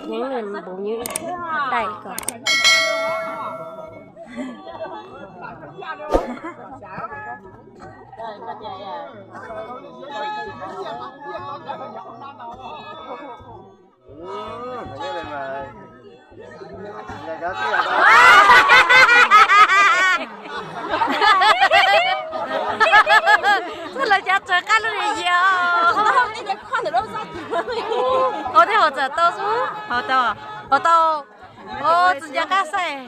Nyeeb nws npum nyeeb daim ko. Lawv cov tsawg qab lub niag yia. Ua tej hauv txawm tau xwb, hauv tau, hauv tau. Tsis nco qab saib.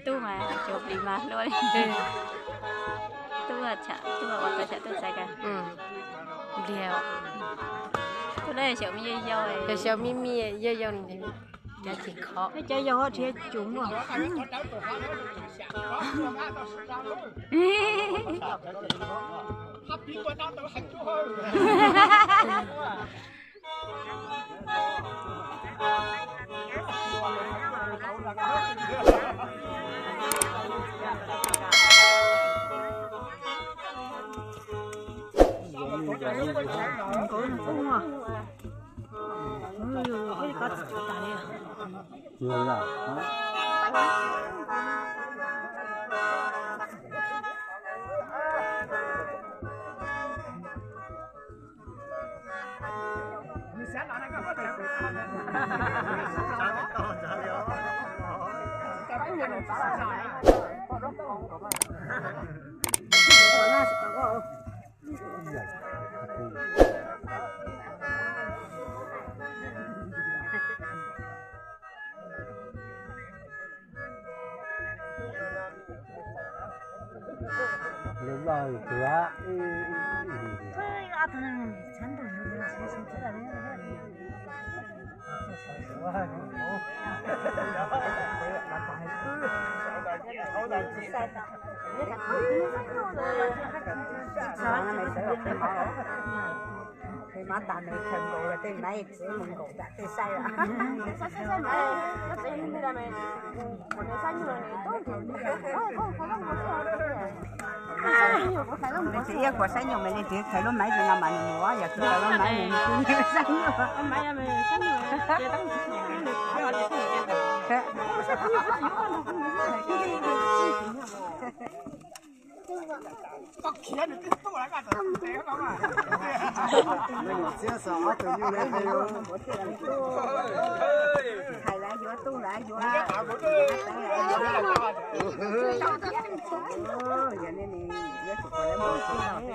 Tub mas cov plis mas hlub li. Tub, tub ua tau tshaj tub xaiv ka. Npliag. Tub lawv xyaum me yau yau, xyaum me me yau yau li. Cov tsis khov. Cov yau ho tsis yog cov muaj. Qhwv mov tas nws khaws nkaus los tej maiv txiv mus nkaum tom tej saib. Nws txiv iab kuv saib nyuag me li txiv khaws lub maiv zoo no mas nws mus yog tsis khaws lub maiv nws saib nyuag. Hais lawv yuav tuaj lawv yuav. Yog nej yuav tsum kom lawv mus tsis tau.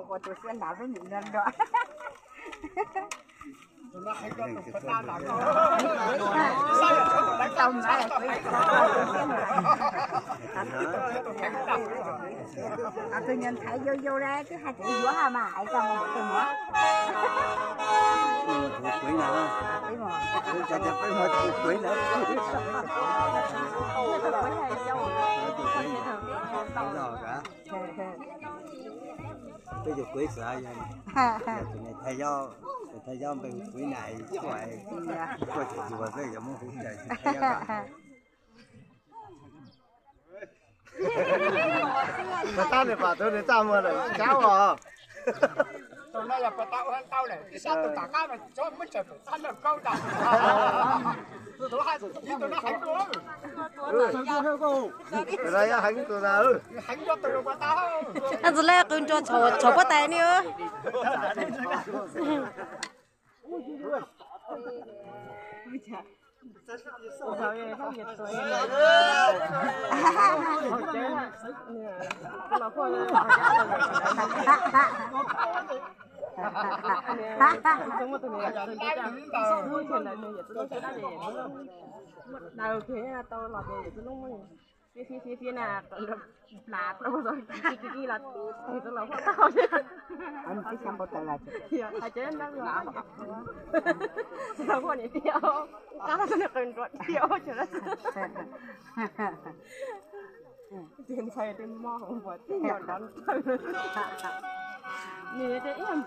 Ua tus siab nrad peb nim no nrog. Tus nyuag ntxhais yau yau la twb hais tias yuav ha mas es tau mus ua tus muam. Peb tus kuv xav, tus niam thais yob, tus thais yob npe hu kuv na, kuj tsis tsis ua xwb, yog muab hu cas. Tus tab nws pom tus nws txaj muag lawm tsis kaub os. Tus no yog heev tus na. Tus le qw nrua tshauv pob tais ni. Daws kiag tau los ces yawm txiv lub muab fiab fiab fiab fiab na, nrog plas plaub los tig tig tig los tig tau los huaj tau. Twb xyab npau taws los ces hais ces nrog los huaj niam tiag, qab los qw nruas tiag. Ces ntxhais tej mob hauv npuas tij nrov nrov, nws tej ib